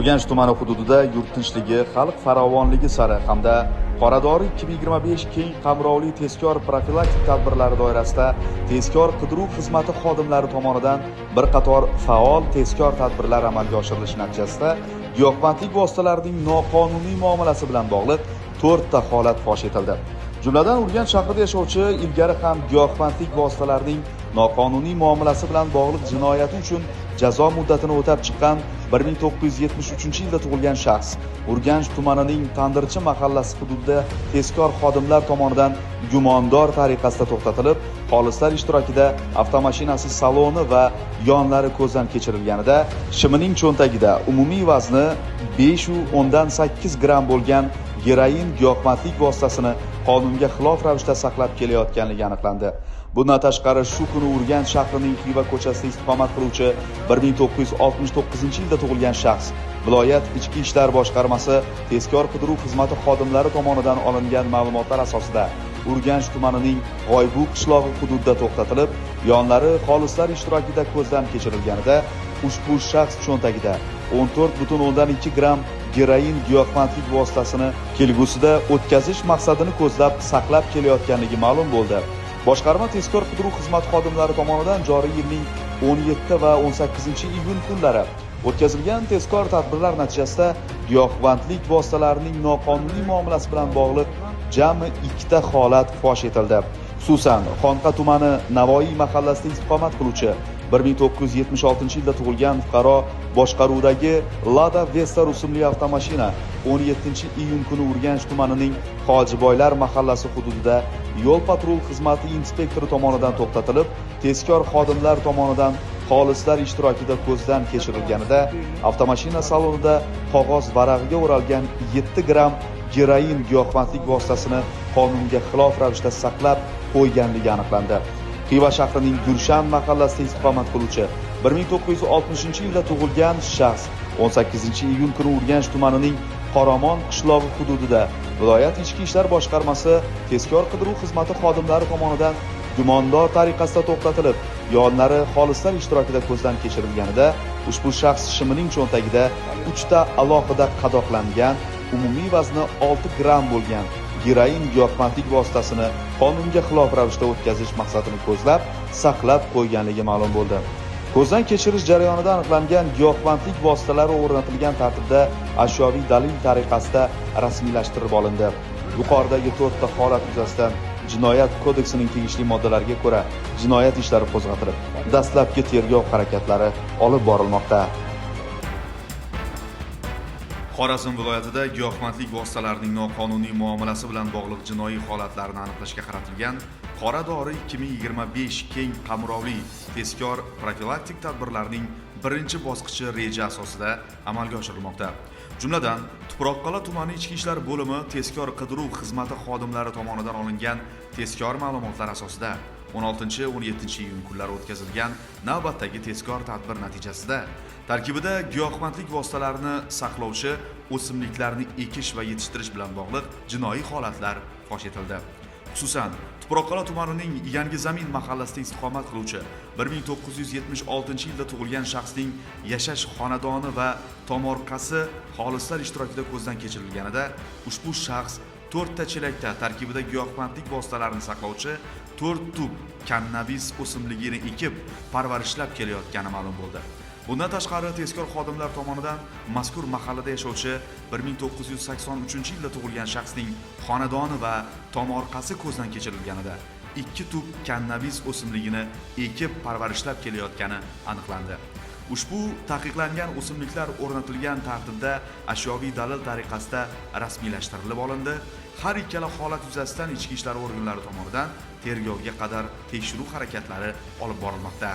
Urganch tumani hududida yurt tinchligi, xalq farovonligi sari hamda Qoradori 2025 keng qamrovli tezkor profilaktik tadbirlari doirasida tezkor qidiruv xizmati xodimlari tomonidan bir qator faol tezkor tadbirlar amalga oshirilishi natijasida giyohvandlik vositalarining noqonuniy muomalasi bilan bog'liq 4 ta holat fosh etildi. Jumladan, Urganch shahrida yashovchi ilgari ham giyohvandlik vositalarining noqonuniy muomalasi bilan bog'liq jinoyati uchun jazo muddatini o'tab chiqqan 1973-yilda tug'ilgan shaxs Urganch tumanining Tandirchi mahallasi hududida tezkor xodimlar tomonidan gumondor tariqasida to'xtatilib, xolislar ishtirokida avtomashinasi saloni va yonlari ko'zdan kechirilganida shimining cho'ntagida umumiy vazni 5.8 gramm bo'lgan geroin giyohvandlik vositasini qonunga xilof ravishda saqlab kelayotganligi aniqlandi. Bundan tashqari, shu kuni Urganch shahrining Xiva ko'chasida istiqomat qiluvchi 1969-yilda tug'ilgan shaxs viloyat ichki ishlar boshqarmasi tezkor qidiruv xizmati xodimlari tomonidan olingan ma'lumotlar asosida Urganch tumanining G'oybu qishlog'i hududida to'xtatilib, yonlari xolislar ishtirokida ko'zdan kechirilganida ushbu shaxs cho'ntagida 14.2 gramm geroin giyohvandlik vositasini kelgusida o'tkazish maqsadini ko'zlab saqlab kelayotganligi ma'lum bo'ldi. Boshqarma tezkor qidiruv xizmati xodimlari tomonidan joriy yilning 17 va 18 iyun kunlari o'tkazilgan tezkor tadbirlar natijasida giyohvandlik vositalarining noqonuniy muomalasi bilan bog'liq jami ikkita holat fosh etildi. Xususan, Xonqa tumani Navoiy mahallasida istiqomat qiluvchi 1976-yilda tug'ilgan fuqaro boshqaruvidagi Lada Vesta rusumli avtomashina 17 iyun kuni Urganch tumanining Hojiboylar mahallasi hududida yo'l patrul xizmati inspektori tomonidan to'xtatilib, tezkor xodimlar tomonidan xolislar ishtirokida ko'zdan kechirilganida avtomashina salonida qog'oz varag'iga o'ralgan 7 gramm geroin giyohvandlik vositasini qonunga xilof ravishda saqlab qo'yganligi aniqlandi. Xiva shahrining Gulshan mahallasida istiqomat qiluvchi 1960-yilda tug'ilgan shaxs 18 iyun kuni Urganch tumanining Qoromon qishlog'i hududida viloyat ichki ishlar boshqarmasi tezkor qidiruv xizmati xodimlari tomonidan gumondor tariqasida to'xtatilib, yonlari xolislar ishtirokida ko'zdan kechirilganida ushbu shaxs shimining cho'ntagida 3 ta alohida qadoqlangan, umumiy vazni 6 gramm bo'lgan geroin giyohvandlik vositasini qonunga xilof ravishda o'tkazish maqsadini ko'zlab saqlab qo'yganligi ma'lum bo'ldi. Ko'zdan kechirish jarayonida aniqlangan giyohvandlik vositalari o'rnatilgan tartibda ashyoviy dalil tariqasida rasmiylashtirib olindi. Yuqoridagi to'rtta holat yuzasidan Jinoyat kodeksining tegishli moddalariga ko'ra jinoyat ishlari qo'zg'atilib, dastlabki tergov harakatlari olib borilmoqda. Xorazm viloyatida giyohvandlik vositalarining noqonuniy muomalasi bilan bog'liq jinoiy holatlarni aniqlashga qaratilgan Qora dori 2025 keng qamrovli tezkor profilaktik tadbirlarning birinchi bosqichi reja asosida amalga oshirilmoqda. Jumladan, Tuproqqal'a tumani ichki ishlar bo'limi tezkor qidiruv xizmati xodimlari tomonidan olingan tezkor ma'lumotlar asosida 16-17 iyun kunlari o'tkazilgan navbatdagi tezkor tadbir natijasida tarkibida giyohvandlik vositalarini saqlovchi o'simliklarni ekish va yetishtirish bilan bog'liq jinoiy holatlar fosh etildi. Xususan, Tuproqqal'a tumanining Yangi Zamin mahallasida istiqomat qiluvchi 1976 yilda tug'ilgan shaxsning yashash xonadoni va tomorqasi xolislar ishtirokida ko'zdan kechirilganida ushbu shaxs to'rtta chelakda tarkibida giyohvandlik vositalarini saqlovchi to'rt tup kannabis o'simligini ekib parvarishlab kelayotgani ma'lum bo'ldi. Bundan tashqari, tezkor xodimlar tomonidan mazkur mahallada yashovchi 1983 yilda tug'ilgan shaxsning xonadoni va tomorqasi ko'zdan kechirilganida ikki tup kannabis o'simligini ekib parvarishlab kelayotgani aniqlandi. Ushbu taqiqlangan o'simliklar o'rnatilgan tartibda ashyoviy dalil tariqasida rasmiylashtirilib olindi. Har ikkala holat yuzasidan ichki ishlar organlari tomonidan tergovga qadar tekshiruv harakatlari olib borilmoqda.